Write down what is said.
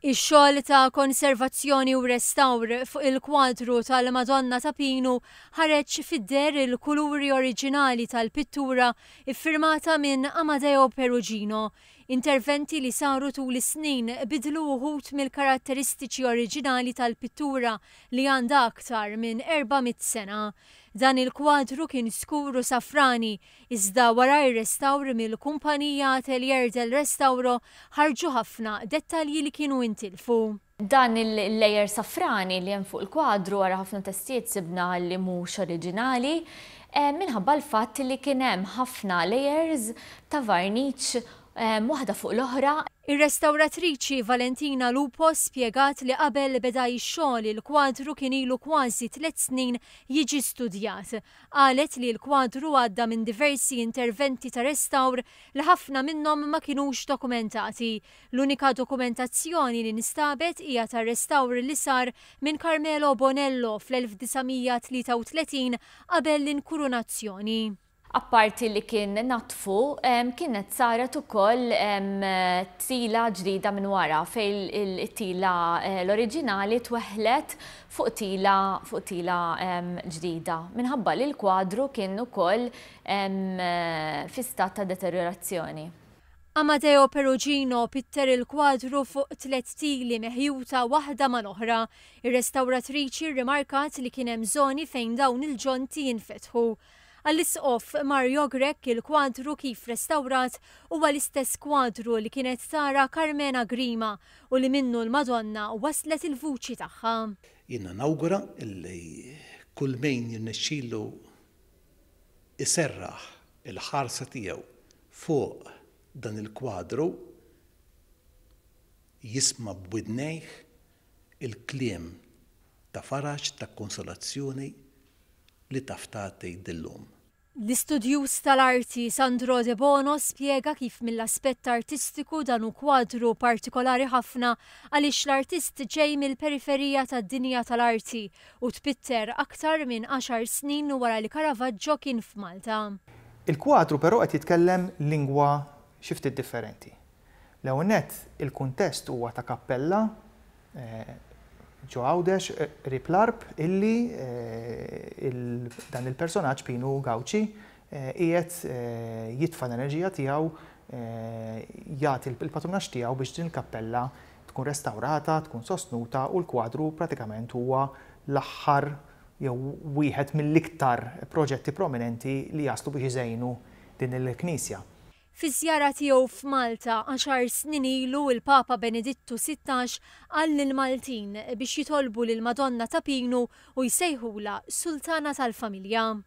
Ix-xogħol ta' konservazzjoni u restawr fuq il-kwadru tal-Madonna ta' Pinu ħareġ fid-deher il-kuluri oriġinali tal-pittura ffirmata minn Amadeo Perugino. Interventi li saru tul is-snin bidlu uħud mill-karatteristiċi oriġinali tal-pittura li għandha aktar minn 400 sena. Dan il-kwadru kien skur u safrani Iżda wara r-restawr mill-kumpanija Atelier del Restauro ħarġu ħafna dettalji li kienu intilfu. Dan il-layer safrani li hemm fuq il-kwadru wara ħafna testijiet sibna li mhux oriġinali minħabba l-fatt li kien hemm ħafna layers ta' varniċ waħda fuq l-oħra. Ir-restawratriċi Valentina Lupo spjegat li qabel beda x-xogħol il-kwadru kien ilu kważi tlett snin jiġi studjat. Qalet li l-kwadru għadda minn diversi interventi ta' restawr li ħafna minnhom ma kinux dokumentati. L-unika dokumentazzjoni li nstabet hija tar-restawr li sar minn Carmelo Bonello fl-1933 qabel l-inkurunazzjoni. Apparti li kien naddfu, kienet saret ukoll tila ġdida minn wara fejn it-tila l-oriġinali tweħħlet fuq tila fuq tila ġdida minħabba li l-kwadru kien ukoll fi stat ta' deterjorazzjoni. Amadeo Perugino pitter il-kwadru fuq tlett tili meħjuta waħda mal-oħra. Ir-restawratriċi rrimarkat li kien hemm żoni fejn dawn il-ġonti jinfetħu. Għall-Isqof Mario Grech il-kwadru kif restawrat huwa l-istess kwadru li kienet tara Carmena Grima u li minnu l-Madonna wasslet il-vuċi tagħha. Jiena nawgura li kull min jirnexxilu jserraħ il-ħarsa tiegħu fuq dan il-kwadru jisma' b'widnejh il-kliem ta' faraġ, ta' konsolazzjoni li taf tagħti dil-omm. L-istudjuż tal-arti Sandro Debono spjega kif mill-aspett artistiku dan hu kwadru partikolari ħafna għaliex l-artist ġej mill-periferija tad-dinja tal-arti u tpitter aktar minn għaxar snin wara li Caravaggio kien f'Malta. Il-kwadru però qed jitkellem lingwa xi ftit differenti. L-ewwel nett, il-kuntest huwa ta' kappella ġo Għawdex qrib l-Għarb illi dan il-personaġġ Pinu Gauci qiegħed jitfa' l-enerġija tiegħu jagħti l-patrunaġġ tiegħu biex din il-kappella tkun restawrata, tkun sostnuta u l-kwadru pratikament huwa l-aħħar jew wieħed mill-iktar proġetti prominenti li jaslu biex iżejnu din il-knisja. Fi żjara tiegħu f'Malta għaxar snin ilu il-Papa Benedittu 16 qal lill-Maltin biex jitolbu lill-Madonna ta' Pinu u jsejħulha Sultana tal-Familja.